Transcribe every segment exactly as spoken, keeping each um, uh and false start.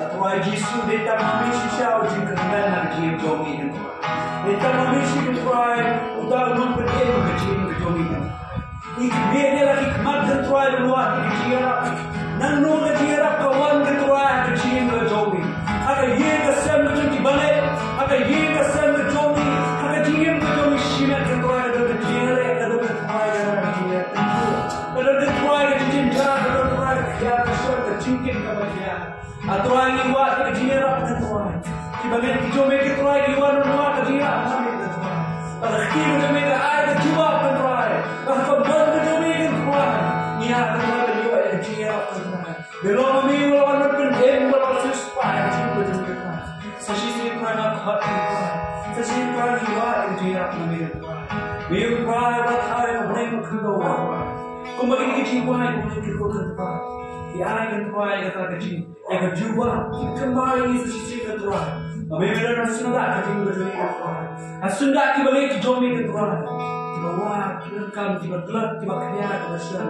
A Trai Jisu, dei tang ma me shisha u jingkyrmen ha ka jingim jong ngi, ko Trai. Dei tang ma me shisha, ko Trai, uta u nongpynim ka jingim ka jong ngi, ko Trai. Ngi khmih ïa la ki khmat, ko Trai, ban wad ïa ka jingïarap. Nangno ka jingïarap ka wan, ko Trai, ha ka jingim ka jong ngi, ha ka ïing ka sem ka jong ki bangeit, ha ka ïing ka sem ka jong ngi, ha ka jingim ka jong ngi shimet, ko Trai, ka don ka jingïaleh, ka don, ko Trai, ka don ka jingïaleh. Ka don, ko Trai, ka jingjynjar, ka don, ko Trai, ka jingkit kaba jia. A Trai, ngi wad ïa ka jingïarap, ko Trai. Ki bangeit ki jong me, ko Trai, ki wan ban wad ka jingïarap jong me, ko Trai. Ba ka kti ka jong me ka ai ka jubab, ko Trai. Ba ka mon ka jong me, ko Trai, ngi ïa, ko Trai, ban ïoh ïa ka jingïarap, ko Trai. Me long ma me, me long ban pynim, me long ban siewspah ïa ka jingim ka jong me, ko Trai. Sa shisien, ko Trai, nga khot, ko Trai. Sa shisien, ko Trai, ngi wad ïa ka jingïarap na me, ko Trai. Me, ko Trai, ba ka ai ka bneng ka khyndew, ko Trai. Kumba ki, ki jingwai, ko Trai, ki khot, ko Trai. Ki ai, ko Trai, kata ka jing Ïa ka jubab, ki kynmaw ïa ngi sa shisien, ko Trai. Ba me, me don ha syndah ka jingim ka jong ngi, ko Trai. Ha syndah ki bangeit ki jong me, ko Trai. Kiba wad, kiba donkam, kiba tlot, kiba khia, kiba shon.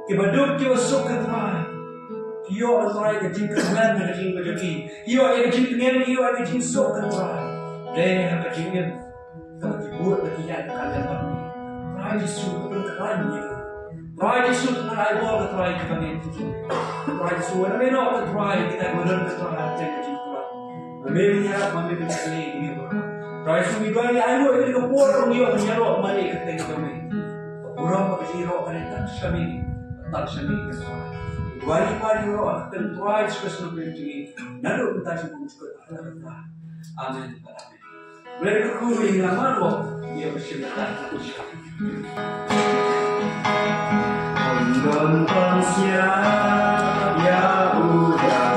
Kiba duk, kiba suk, ko Trai. Ïoh, Trai, ka jingkyrmen ha ka jingim ka jong ki. Ïoh ïa ka jingtngen, ïoh ïa ka jingsuk, Trai. Dei ha ka jingim kaba ki bud ba ki ïaid ka lem bad me. Trai Jisu, ka pynkhlaiñ ïa ki. Trai Jisu, ka ai bor, ka Trai, kiba ngi. Trai Jisu, wat ïa me noh, ka Trai, kita kiba don, ka Trai, ha ka jingkyrmen. Ma me me ïarap, ma me me ïarap, me ïarap. Trai Jisu, ngi duwai ngi ainguh ïa kane ka por ba ngi ïoh ban ïaroh marwei ha ka kyrteng jong me. Ka burom bad ka jingïaroh ka dei tang sha me, tang sha me, ka Trai. Ngi duwai ngi pan ïaroh ha ka kyrteng Trai Jisu Khrist, Nongpynim jong ngi, naduh mynta sha ka por jong ka. Amen. Amen. Blei kyrkhu ïa ngi, nga marwok ïa ka shim ka ta. Don ton sia ïa u da